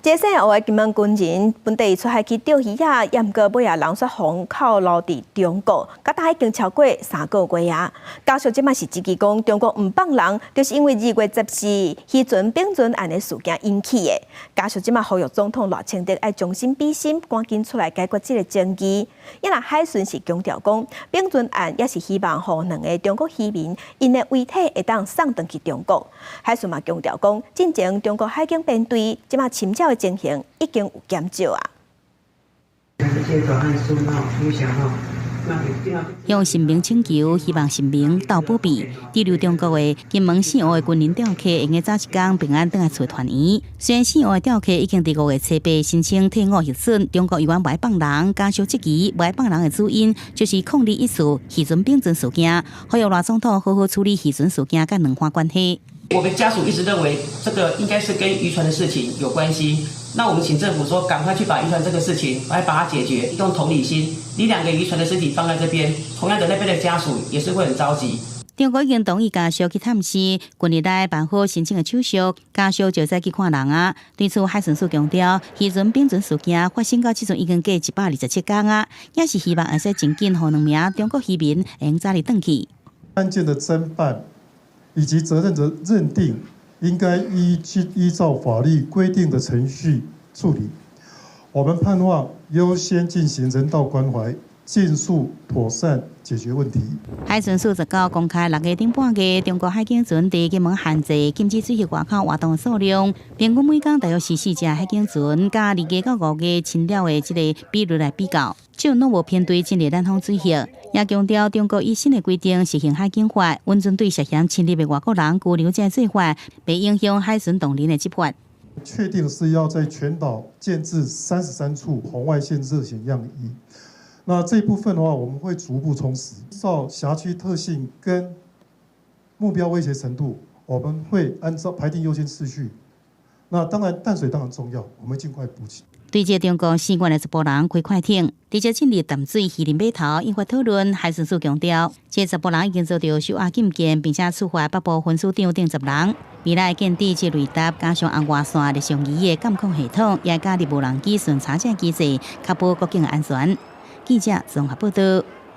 這姓胡的金門軍人本地出海去釣魚仔，毋過尾仔人煞予扣留佇中國，到今已經超過3個月啊。家屬這馬是質疑講，中國毋放人，就是因為2月14漁船丙船案的事件引起的。家屬這馬呼籲總統賴清德愛將心比心，趕緊出來解決這個爭議。因為海巡是強調講，丙船案也是希望予兩个中國漁民𪜶的遺體會當送轉去中國。海巡嘛強調講，進前中國海警編隊這馬尋找的情形已經有減少啊。向神明請求，希望神明鬥保庇，滯留中國的金門姓胡的軍人釣客，會用早一工平安轉來厝團圓。雖然姓胡的釣客已經佇5月初八申請退伍核准，中國猶原無放人，家屬質疑無放人的主因就是抗日一事漁船丙船事件，呼籲賴總統好好處理漁船事件佮兩岸關係。我們家屬一直認為這個應該是跟漁船的事情有關係，那我們請政府說趕快去把漁船這個事情來把它解決，用同理心，你兩個漁船的屍體放在這邊，同樣的那邊的家屬也是會很着急。中國已經同意家屬去探視，近日來辦好申請的手續，家屬就會使去看人啊。對此，海巡署強調，漁船丙船事件發生到這陣已經過127天啊，也是希望會使盡緊予兩名中國漁民會用早日轉去。案件的偵辦以及責任的認定，應該依照法律規定的程序處理。我們盼望優先進行人道關懷，盡速妥善解決問題。海巡署19公開6月頂半夜，中國海警船佇金門限制禁止水域外口活動數量，平均每工大約是四隻海警船，佮2月到5月侵擾的這个比率來比較，這攏無偏對進入南方水域，也強調中國以新的規定實行海警法，允准對涉嫌侵入的外國人拘留這做法，袂影響海巡同仁的執法。確定是要在全島建置33處紅外線熱顯樣儀。那這部分的話，我們會逐步充實，照轄區特性跟目標威脅程度，我們會按照排定優先次序。那當然淡水當然重要，我們會盡快補齊。對這中國四縣的十埔人開快艇，直接進入淡水漁人碼頭，引發討論。海巡署強調，這十埔人已經遭到收押禁見，並且處罰北部分署長等10人。未來建置這雷達加上紅外線熱像儀的監控系統，也加入無人機巡查這機制，確保國境的安全。記者綜合報道。